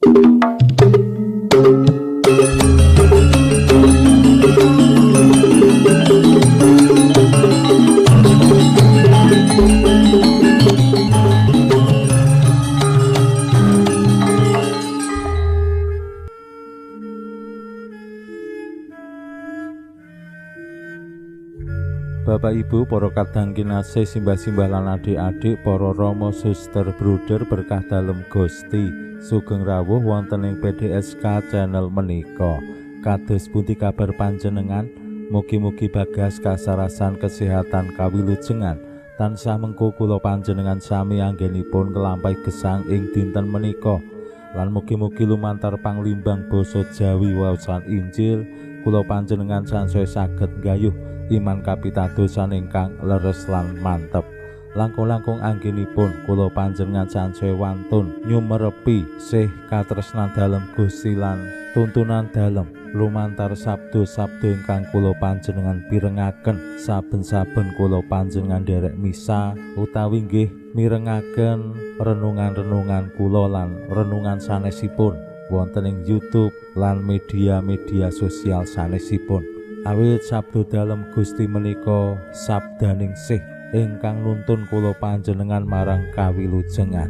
Bapak Ibu, para kadang kinasih, simbah-simbah lan adik-adik, para rama, suster, bruder berkah dalem Gusti, sugeng rawuh wonten ing PDSK channel menika. Kados pundi kabar panjenengan? Mugi-mugi bagas kasarasan kesehatan kawilujengan tansah mengko kula panjenengan sami anggenipun nglampahi gesang ing dinten menika. Lan mugi-mugi lumantar panglimbang basa Jawi waosan Injil kula panjenengan sansaya saged nggayuh iman kapitadosan ingkang leres lan mantep. Langkung-langkung anggenipun kula panjenengan sansaya wantun nyumerepi sih katresnan dalem Gusti lan tuntunan dalem lumantar sabdo-sabdo ingkang kula panjenengan pirengaken saben-saben kula panjenengan nderek misa utawi nggih mirengaken renungan-renungan kula lan renungan sanesipun wonten ing YouTube lan media-media sosial sanesipun. Awit sabdo dalem Gusti menika sabdaning sih ingkang nuntun kula panjenengan marang kawilujengan.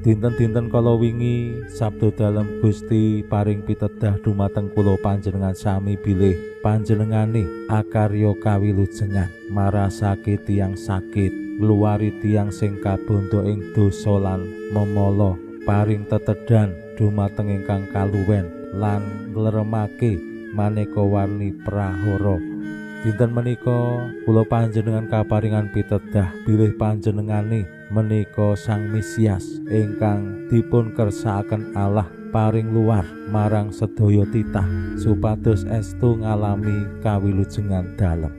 Dinten-dinten kala wingi sabdo dalem Gusti paring pitedah dumateng kula panjenengan sami bilih panjenengane akarya kawilujengan, marasake tiyang sakit, ngluwari tiyang sing kabondo ing dosa lan memala, paring tetedan dumateng ingkang kaluwen lan ngleremake maneka warni prahara. Dinten menika kula panjenengan kaparingan pitedah bilih panjenengane menika Sang Mesias ingkang dipun kersakaken Allah paring luar marang sedaya titah supados estu ngalami kawilujengan dalem.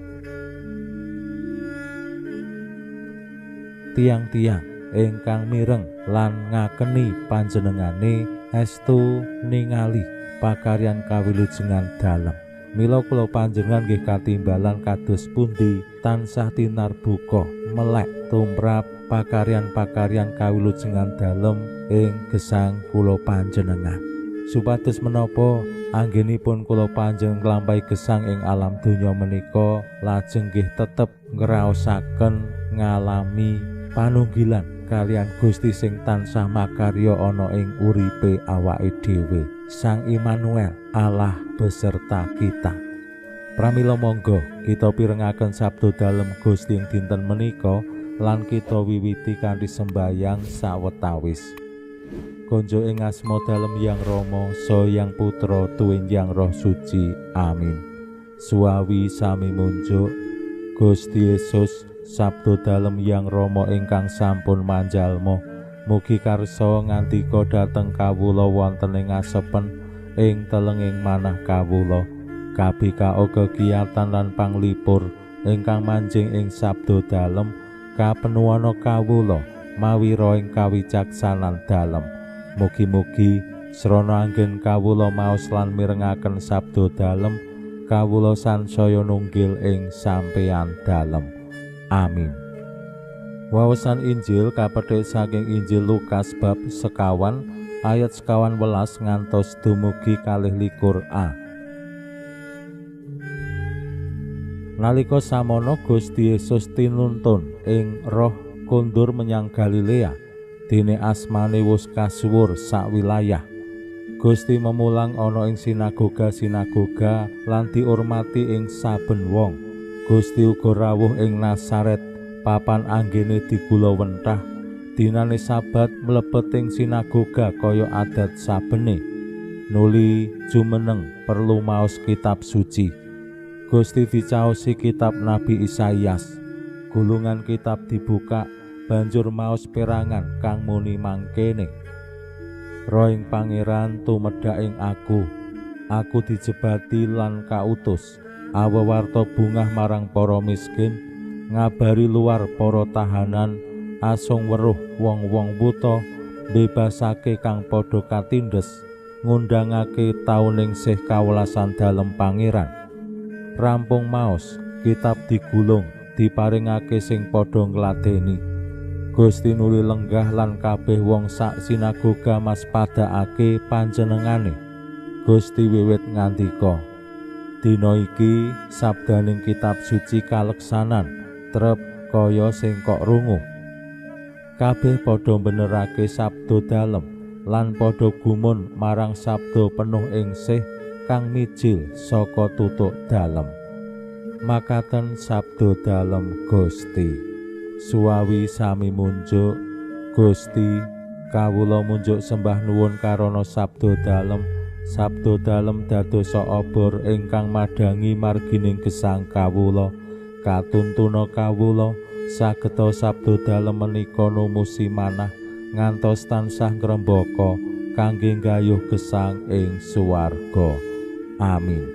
Tiang-tiang ingkang mireng lan ngakeni panjenengane estu ningali pakaryan kawilujengan dalem. Mila kula panjenengan nggih katimbalan kados pundi tansah tinarbuka melek tumrap pakaryan-pakaryan kawilujengan dalem ing gesang kula panjenengan. Supados menapa anggenipun kula panjenengan nglampahi gesang ing alam donya menika lajeng nggih tetep ngraosaken ngalami panunggilan kalian Gusti sing tansah makarya ana ing uripe awake dhewe. Sang Immanuel, Allah beserta kita. Pramila monggo kita pirengaken sabda dalem Gusti ing dinten menika lan kita wiwiti kanthi sembayang sawetawis. Konjo ing asma dalem Yang Rama, Saha Yang Putra, tuwin Yang Roh Suci. Amin. Suwawi sami munjuk Gusti Yesus, sabda dalem Yang Rama ingkang sampun manjalma, mugi karsa ngandika dhateng kawula wonten ing asepen ing telenging manah kawula. Kabikao kekiyatan lan panglipur ingkang manjing ing sabda dalem kapenuwana kawula mawira ing kawicaksanan dalem. Mugi-mugi srana anggen kawula maos lan mirengaken sabda dalem, kawula sansaya nunggil ing sampeyan dalem. Amin. Wawasan Injil kapethik saking Injil Lukas bab 21 ayat 19 ngantos dumugi 22a. Nalika samono Gusti Yesus tinuntun ing roh kondur menyang Galilea, dene asmane wus kasuwur sak wilayah. Gusti memulang ana ing sinagoga-sinagoga lan diurmati ing saben wong. Gusti uga rawuh ing Nasaret, papan anggene digula wentah. Dinane Sabat mlebet ing sinagoga kaya adat sabene. Nuli jumeneng perlu maos kitab suci. Gusti dicaosi kitab Nabi Isaias. Gulungan kitab dibuka, banjur maos perangan kang muni mangkene. Rohing Pangeran tumedhak ing aku. Aku dijebati lan kautus awewarta bungah marang para miskin, ngabari luar para tahanan, asung weruh wong-wong buta, bebasake kang padha katindes, ngundangake tauning sih kawelasan dalem Pangeran. Rampung maos, kitab digulung, diparingake sing padha ngladeni. Gusti nuli lenggah lan kabeh wong sak sinagoga maspadakake panjenengane. Gusti wiwit ngandika, "Dina iki sabdaning kitab suci kaleksanan trep kaya sing kok rungu." Kabeh padha benerake sabda dalem lan padha gumun marang sabda penuh ing sih kang mijil saka tutuk dalem. Makaten sabda dalem Gusti. Suwawi sami munjuk, Gusti, kawula munjuk sembah nuwun karana sabda dalem. Sabda dalem dadosa obor ingkang madhangi margining gesang kawula. Katuntuna kawula sageta sabda dalem menika numusi manah ngantos tansah ngrembaka kangge nggayuh gesang ing swarga. Amin.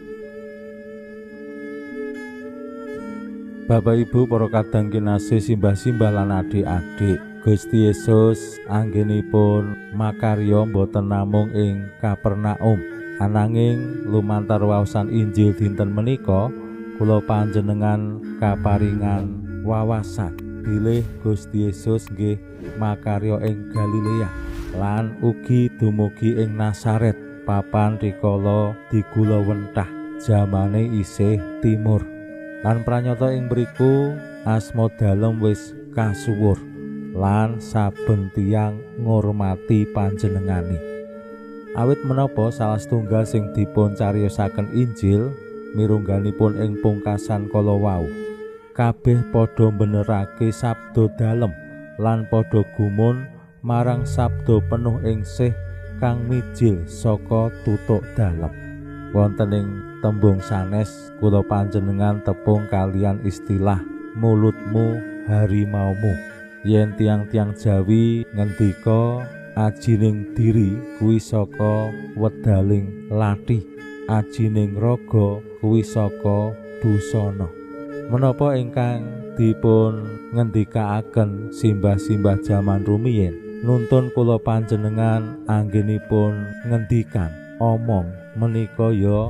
Bapak Ibu, para kadang kinasih, simbah-simbah lan adik-adik, Gusti Yesus anggenipun makarya boten namung ing Kapernaum, ananging lumantar waosan Injil dinten menika kula panjenengan kaparingan wawasan bilih Gusti Yesus nggih makarya ing Galilea lan ugi dumugi ing Nazaret, papan rikala digulawentah jamane isih timur. Lan pranyata ing mriku asma dalem wis kasuwur lan saben tiyang ngurmati panjenengane. Awit menapa salah setunggal sing dipun cariyosaken Injil mirungganipun ing pungkasan kala wau, kabeh padha benerake sabda dalem lan padha gumun marang sabda penuh ing sih kang mijil saka tutuk dalem. Wonten ing tembung sanes kula panjenengan tepung kalian istilah mulutmu harimaumu. Yen tiang-tiang Jawi ngendika ajining diri kuwi saka wedaling lathi, ajining raga kuwi saka busana. Menapa ingkang dipun ngendikaaken simbah-simbah jaman rumiyin nuntun kula panjenengan anggenipun ngendikan omong menika ya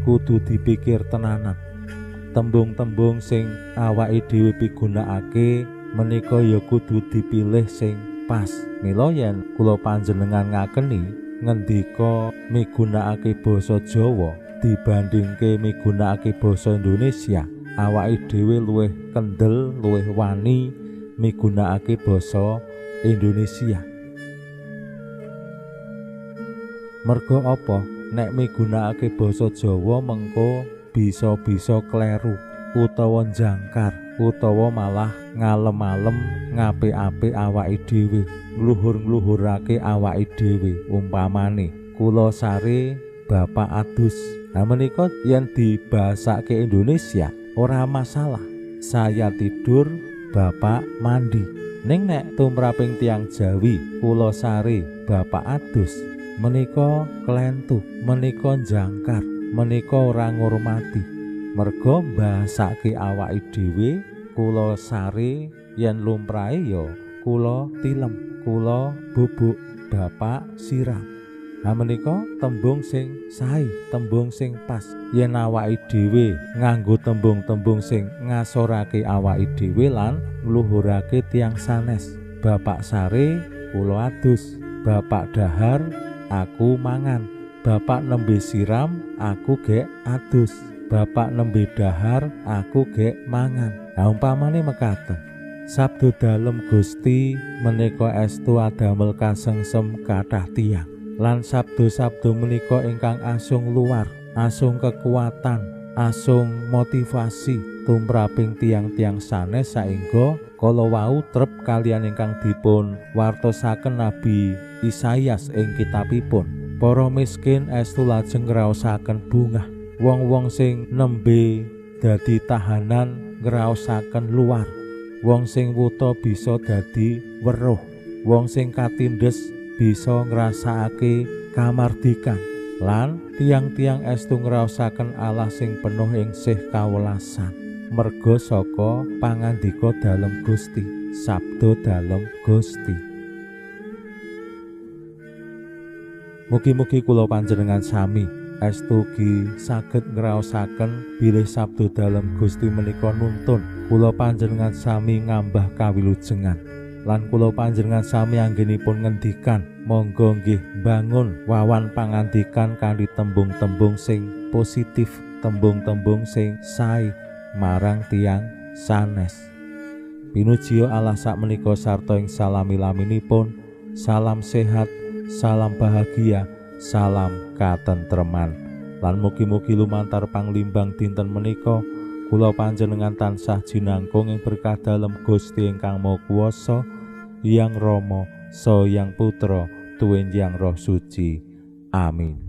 kudu dipikir tenanan. Tembung-tembung sing awake dhewe pigunakake menika ya kudu dipilih sing pas. Mila yen kula panjenengan ngakeni ngendika migunakake basa Jawa dibandingke migunakake basa Indonesia, awake dhewe luwih kendel, luwih wani migunakake basa Indonesia. Merga apa? Nek migunakake basa Jawa mengko bisa-bisa kleru utawa jangkar utawa malah ngalem-alem ngapik-apik awake dhewe, ngluhur-ngluhurake awake dhewe. Umpamane kula sare bapak adus. Nah menika yen dibasake Indonesia ora masalah. Saya tidur, bapak mandi. Ning nek tumraping tiyang Jawi kula sare bapak adus, menika klentu, menika jangkar, menika ora ngurmati. Merga mbasake awake dhewe kula sare yen lumrahe ya kula tilem, kula bubuk, bapak siram. Nah menika tembung sing sae, tembung sing pas. Yen awake dhewe nganggo tembung-tembung sing ngasorake awake dhewe lan ngluhurake tiyang sanes. Bapak sare kula adus, bapak dahar aku mangan, bapak nembe siram aku gek adus, bapak nembe dahar aku gek mangan. Nah umpamane mekaten. Sabda dalem Gusti menika estu adamel kasengsem kathah tiyang. Lan sabda-sabda menika ingkang asung luar, asung kekuatan, asung motivasi tumraping tiyang-tiyang sanes saengga kala wau trep kalian ingkang dipun wartosaken Nabi Isaias ing kitabipun. Para miskin estu lajeng ngraosaken bungah, wong-wong sing nembe dadi tahanan ngraosaken luar, wong sing wuta bisa dadi weruh, wong sing katindes bisa ngrasakake kamardikan, lan tiang-tiang estu ngraosaken Allah sing penuh ing sih kawelasan. Merga saka pangandika dalem Gusti, sabda dalem Gusti. Mugi-mugi kula panjenengan sami estu ugi saged ngraosaken bilih sabda dalem Gusti menika nuntun kula panjenengan sami ngambah kawilujengan. Lan kula panjenengan sami anggenipun ngendikan, monggo nggih mbangun wawan pangandikan kanthi tembung-tembung sing positif, tembung-tembung sing sae marang tiyang sanes. Pinujiya Allah sakmenika sarta ing salami-laminipun. Salam sehat, salam bahagia, salam katentreman. Lan mugi-mugi lumantar panglimbang dinten menika kula panjenengan tansah jinangkung ing berkah dalem Gusti ingkang Maha Kuwasa, Hyang Rama, Saha Hyang Putra, tuwin Hyang Roh Suci. Amin.